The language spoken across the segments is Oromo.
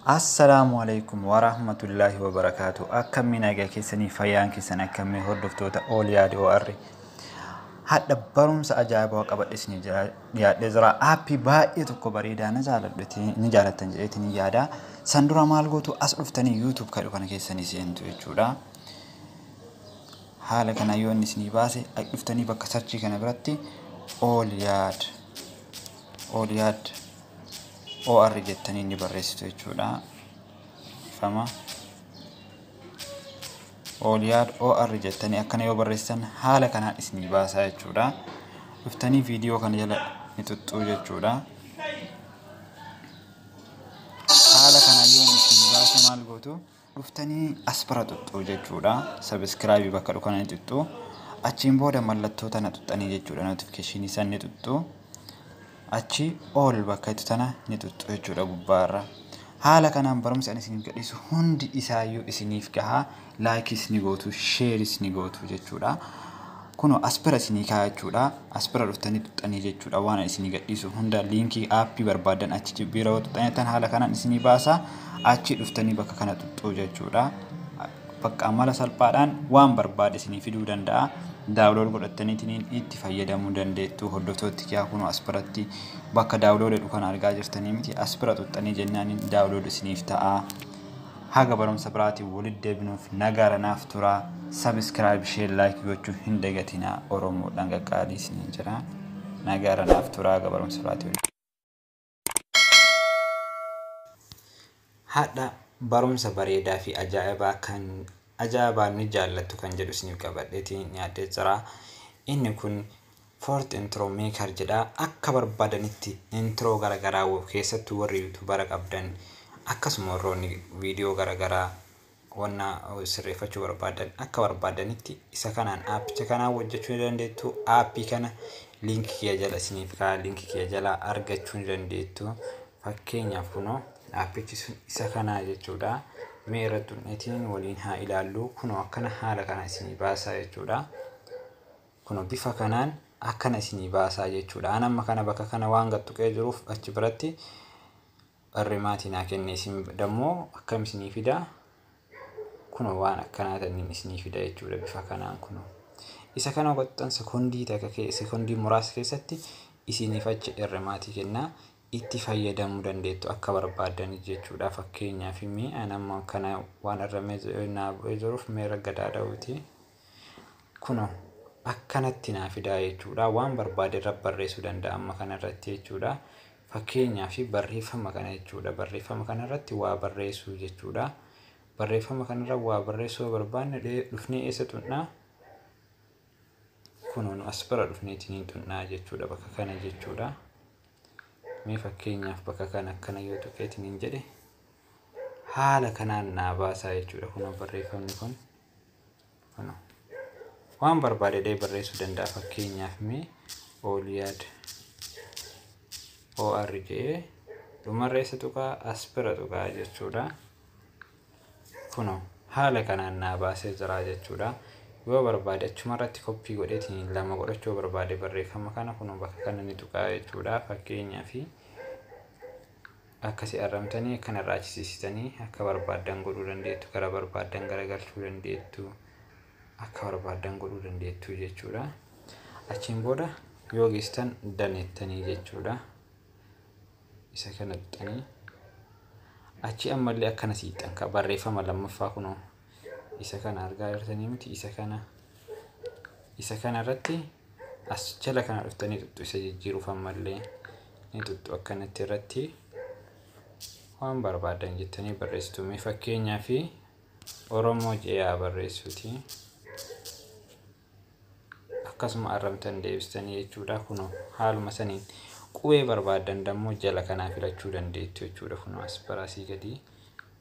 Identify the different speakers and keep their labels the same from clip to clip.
Speaker 1: Assalaamu alaikum warahmatullaahi wabarakaatu. Akkamii nagaa keessanii, fayyaan keessan akkamii, hordoftoota Ooliyaad OR? Hadha barumsa ajaa'ibaa qabadhe isinii dhiyaadhee jira. Aappii baay'ee tokko bareedaa ni jaalattan jedheetiin ni yaada. San dura maal gootu? As dhuftanii YouTube kadhu kana keessanii seentu jechuudha. Haala kana yoo inni isinii baase, dhuftanii bakka search kana biratti Ooliyaad OR jettanii ni barreessitu jechuudha. Ifama. Ooliyaad OR jettanii akkana yoo barreessitan, haala kanaan isinii baasaa jechuudha. Dhuftanii viidiyoo kana jala ni xuxxuu jechuudha. Haala kanaan yoo inni isinii baase, maal gootu? Dhuftanii as bira xuxxuu jechuudha. Subscribe bakka dhukana ni xuxxuu. Achiin booda mallattoo tana xuxxanii jechuudha. Notification san ni xuxxuu. Achi all bakka itti tana ni xuxxu jechuudha gubbaarra. Haala kanaan barumsi ani isiniif gadhiisu hundi isaayyuu isiniif gahaa. Like is ni gootu, share is ni gootu jechuudha. Kunoo as bira isinii kaa'a jechuudha. As bira dhuftanii xuxxanii jechuudha. Waan ani isinii gadhiisu hunda, liinkii aappii barbaadan achi bira yoo xuxxanitan, haala kanaan isinii baasa. Achi dhuftanii bakka kana xuxxuu jechuudha. Bakka amala salphaadhaan waan barbaade isinii fiduu danda'a. Download godhattaniitiin itti fayyadamuu dandeettu, hordoftooti kiyaa. Kunoo as biratti bakka download jedhu kana argaa jirtanii miti? As bira xuxxanii jennaan download isiniif ta'a. Haga barumsa biraatiin walitti deebinuuf nagaara naaf tura. Subscribe, share, like gochuu hin dagatinaa. Oromoodhaan qaqqaalii isiniin jira. Nagaara naaf tura, haga barumsa biraatiin. Hadha barumsa bareedaa fi ajaa'ibaa kan ajaa'ibaa ni jaallattu kan jedhu isiniif qabadheetiin dhiyaadhee jira. Inni kun Fort Intro Maker jedha. Akka barbaadanitti intro garaagaraa, keessattuu warri YouTubera qabdan, akkasuma warroonni viidiyoo garaagaraa wanna sirreeffachuu barbaadan, akka barbaadanitti isa kanaan, aappicha kanaan hojjechuu ni dandeettu. Aappii kana liinkii kiyya jala isiniif ka'a, liinkii kiyya jala argachuu ni dandeettu. Fakkeenyaaf kunoo aappichi sun isa kanaa jechuudha. Mee irratti hundeetiin waliin haa ilaallu. Kunoo akkana haala kana isinii baasaa jechuudha. Kunoo bifa kanaan akkana isinii baasaa jechuudha. An amma kana bakka kana waan gattuqee jiruuf achi biratti irrimaatii naa kenne. Isin dammoo akkam isinii fidaa? Kunoo waan akkanaa tanniin isinii fida jechuudha bifa kanaan kunoo. Isa kana qoxxan sekoondii takka, sekoondii muraasa keessatti isiniif achi irrimaatii kennaa, itti fayyadamuu dandeettu akka barbaaddanii jechuudha. Fakkeenyaaf mee an amma kana waan irramee naa bu'ee jiruuf mee gadaada'uuti. Kunoo akkanatti naa fidaa jechuudha. Waan barbaade irra barreessuu danda'a amma kana irratti jechuudha. Fakkeenyaaf barreeffama kana jechuudha. Barreeffama kana irratti waa barreessuu jechuudha. Barreeffama kanarra waa barreessuu yoo barbaanne, dhufnee eessa xunnaa? Kunoo as bira dhufneetiin xunnaa jechuudha, bakka kana jechuudha. Mee fakkeenyaaf bakka kana akkana yoo tuqeetiin jedhe, haala kanaan naa baasaa jechuudha. Kunoo barreeffamni kun kunoo waan barbaade barreessuu danda'a. Fakkeenyaaf mee Ooliyaad OR jedhee dhumarra eessa tuqaa? As bira tuqaa jechuudha. Kunoo haala kanaan naa baasee jira jechuudha. Yoo barbaade achumarratti copy godheetiin lama godhachuu barbaade, barreeffama kana kunoo bakka kana ni tuqaa jechuudha. Fakkeenyaaf akkasi arramtanii akkana irraa achisiisitanii akka barbaaddan godhuu dandeettu, gara barbaaddan garagalchuu dandeettu, akka barbaaddan godhuu dandeettu jechuudha. Achiin booda yoo geestan daneettanii jechuudha. Isa kana tuqxanii achi ammallee akkana siixan ka barreeffama lammaffaa, kunoo isa kana argaa jirtanii miti? Isa kana irratti as jala kana dhuftanii xuxxu. Isa jijjiiruuf ammallee ni xuxxu. Akkanatti irratti waan barbaadan jettanii barreessitu. Mee fakkeenyaa fi Oromoo je'aa barreessuuti. Akkasuma arramtan deebistanii jechuudha. Kunoo haaluma saniin qubee barbaadan dammoo jala kanaa filachuu dandeettu jechuudha. Kunoo as baraasii gadii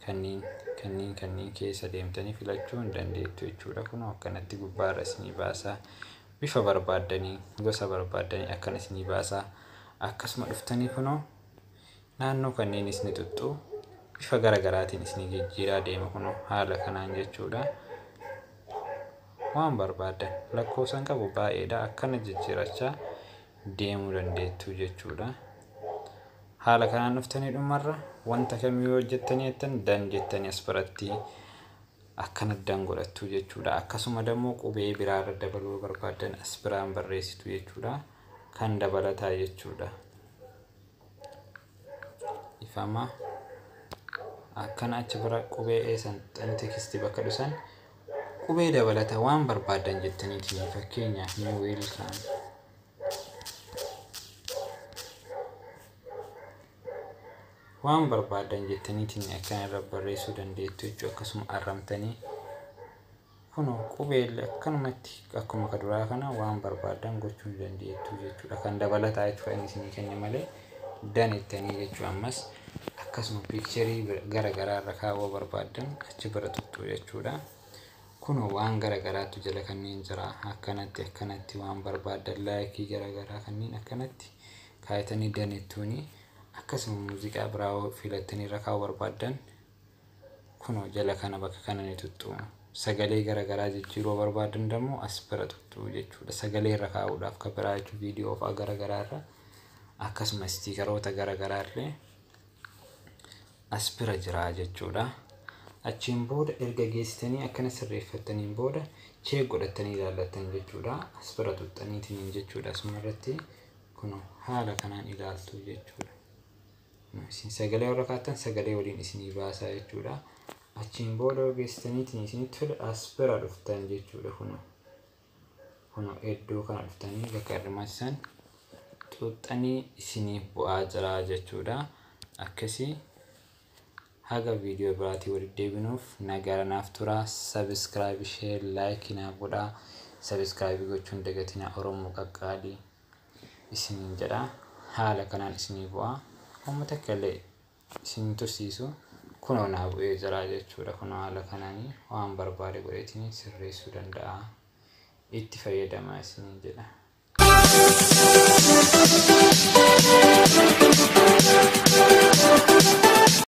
Speaker 1: kanneen kanneen kanneen keessa deemtanii filachuu hin dandeettu jechuudha. Kunoo akkanatti gubbaarra isinii baasaa, bifa barbaaddanii, gosa barbaaddanii akkana isinii baasaa. Akkasuma dhuftanii kunoo naannoo kanneenis ni xuxxu, bifa gara garaatiin isinii jijjiiraa deema kunoo haala kanaan jechuudha. Waan barbaaddan lakkoofsan qabu baay'eedha, akkana jijjiirachaa deemuu dandeettu jechuudha. Haala kanaan dhuftanii dhumarra wanta kamiyyuu hojjettanii jettan done jettanii as biratti akkana done godhattu jechuudha. Akkasuma immoo qubee biraarra dabaluu barbaaddan as biraan barreessitu jechuudha. Kan dabalataa jechuudha. Ifama akkana achi bira qubee eessan text bakka dhusan qubee dabalata waan barbaadan jettaniitiin, fakkeenyaaf ni welcome waan barbaadan jettaniitiin akkana irra barreessuu dandeettu jechuudha. Akkasuma arramtanii kun qubeellee akkanumatti akkuma ka duraa kana waan barbaadan gochuu dandeettu jechuudha. Kan dabalataa jechuudha inni isinii kenne malee done jettanii jechuudha. Ammas akkasuma picture gara garaa irra kaawwuu barbaadan achi bira tuttu jechuudha. Kun waan gara garaatu jala kanneen jira, akkanatti akkanatti waan barbaadan like gara garaa kanneen akkanatti kaayatanii done jettuuni. Akkasuma muuziqaa biraa filattanii irra kaawuu barbaadan kunoo jala kana bakka kana ni tuttu. Sagalee gara garaa jijjiiruu barbaadan immoo as bira tuttu jechuudha. Sagalee irra kaa'uudhaaf kan biraa jechuudha, viidiyoo fa'aa gara garaa irra, akkasuma stickeroota gara garaa illee as bira jira jechuudha. Achiin booda erga geessitanii akkana sirreeffattaniin booda check godhattanii ilaallattan jechuudha. As bira tuxxaniitiin jechuudha. Asuma irratti kun haala kanaan ilaaltu jechuudha. Isin sagalee warra kaattan sagalee waliin isinii baasaa jechuudha. Achiin booda geessitaniitiin isinitti tole as bira dhuftan jechuudha. Kun iddoo kana dhuftanii bakka hirmaachisan xuxxanii isiniif bu'aa jira jechuudha. Akkasii haga viidiyoo biraatii walitti deebinuuf nagaa naaf tura. Subscribe, share, like naaf godhaa. Subscribe gochuun dagatina, Oromoo qaqqaalii isiniin jedha. Haala kanaan isinii bu'aa. Uummata akka illee isin tursiisu kunoo naa bu'ee jira jechuudha. Kunoo haala kanaanii waan barbaade godheetiin sirreessuu danda'a. Itti fayyadamaa isiniin jedha.